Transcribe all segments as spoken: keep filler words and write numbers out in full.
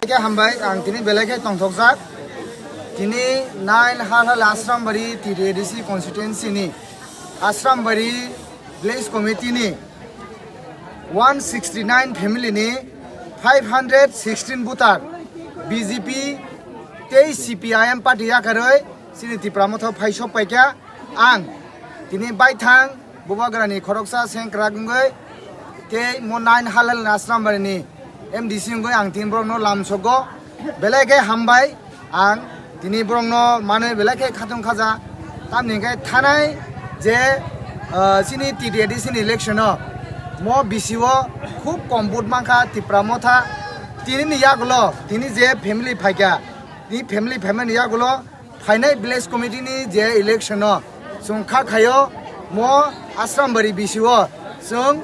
Khe hambai, ang tini belai khe tongthokjak. Tini nine Halhal Asrambari T T A D C constituency ni Asrambari village committee ni one sixty nine family ni five hundred sixteen voter B J P tei C P I M party yakarwi chini Tipra Motha phai sok paikha. Ang tini baithang Bubagrani khoroksa sengkrak wngwi tei mo nine Halhal Asrambari ni M D C wngwi ang tini borokno lamsogo. Belai khe hambai, ang tini borokno manwi belai khe khatung khaja. Tamni hwnkhe thanai je, ah, chini T T A D C ni election o mo B C o khub kom vote mankha Tipra Motha. Tini ni yagulo tini je family phaikha, tini family phaimani yagulo phainai village committee ni je election o chwng kha khaio mo Asrambari B C o chwng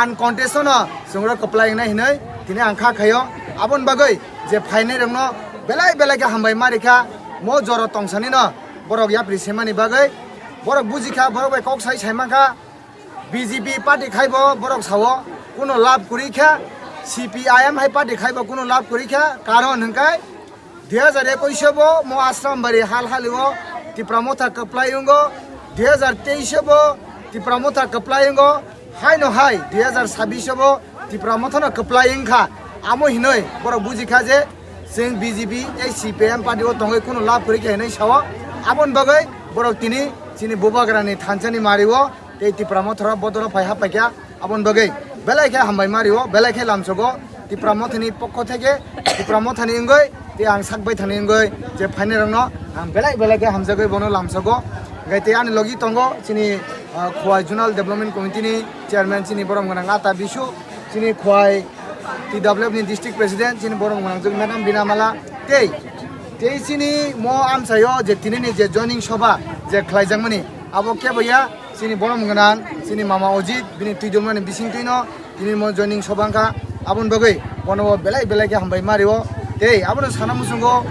uncontested no chwng rok kwplai wngnai hinwi tini ang kha khaio. Aboni bagwi je phainai rokno belai belai khe hambai ma rikha, mo jora tongsani no borok yapri semani bagwi. Borok bujikha, borok bai kok sai sai mankha. B J P party khaibo borok sao kuno lab kwrwi kha, C P I M hai party khaibo kuno lab kwrwi kha, karon hwnkhe dui hazar ekush o bo mo Asrambari hal hali o Tipra Motha kwplai wngo, dui hazar teis o bo Tipra Motha kwplai wngo, haino hai dui hazar sabbish o bo Tipra Motha no kwplai wngkha. Amo hinoi borok bujikha je chwng B J P tei C P I M party o tongwi kuno lab kwrwi kha hinoi sao. Aboni bagwi borok tini chini Bubagrani thansa ni mari o tei Tipra Motha rok bodol o phai ha paikha. Aboni bagwi belai khe hambai ma rio, belai khe lamsogo Tipra Mothani pokho theke, Tipra Mothani wngwi tei ang sak baithani wngwi je phainai rokno ang belai belai khe hamjagwi bono lamsogo. Hwnkhe tei ani logi tongo chini, ah, Khowai Zonal Development Committee ni chairman chini borom gwnang Ata Bisu, chini Khowai T W F ni district president chini borom gwnang jwk madam Bina Mala tei, tei chini mo amchaio je tinini je joining soba je khlaijakmani abo kebo ya, chini borom gwnang, chini mama Ojit, bini twi dulmani bising twino, tini mo joining soba wngkha, aboni bagwi bono bo belai belai khe hambai ma rio. Tei abono sana muchungo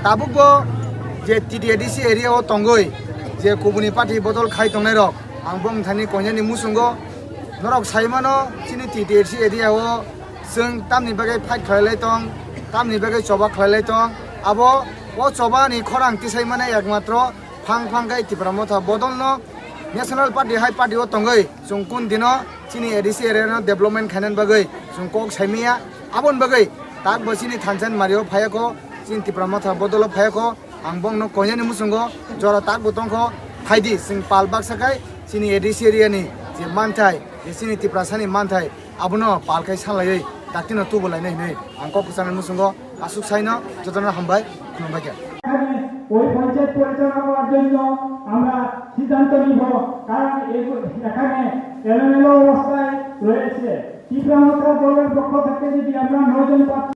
tabukbo je T T A D C area o tongwi je kubuni party bodol khai tongnai rok, ang bong thani koinani muchungo norok sai mano chini T T A D C area o chwng tamni bagwi fight khlai lai tong, tamni bagwi choba khlai lai tong, abo o choba ni khorang tisai mane ekmatro phang phang khe Tipra Motha bodol no National Party hai party o tongwi chwng kun dino chini A D C area no development khainani bagwi chwng kok sai maya. Aboni bagwi tak bo chini thansa ni mari o phai kho, chini Tipra Motha bodol o phai kho, ang bongno koinani muchungo jora tak bo tong kho, phaidi chwng pal baksa khai chini A D C area ni je manthai, je chini Tiprasa ni manthai, abono pal khai salaiwi daktino tubu lainai hinwi ang kok kwchangni muchungo aswk saino jotono hambai, khulumbai khe. এখানে ওই পঞ্চায়েত পরিচালনা করার জন্য আমরা সিদ্ধান্ত নিব, কারণ এগু-, এখানে এলোমেলো অবস্থায় রয়েছে। ত্রিপুরা মথা দলের পক্ষ থেকে যদি আমরা নয়জন প্রার্থী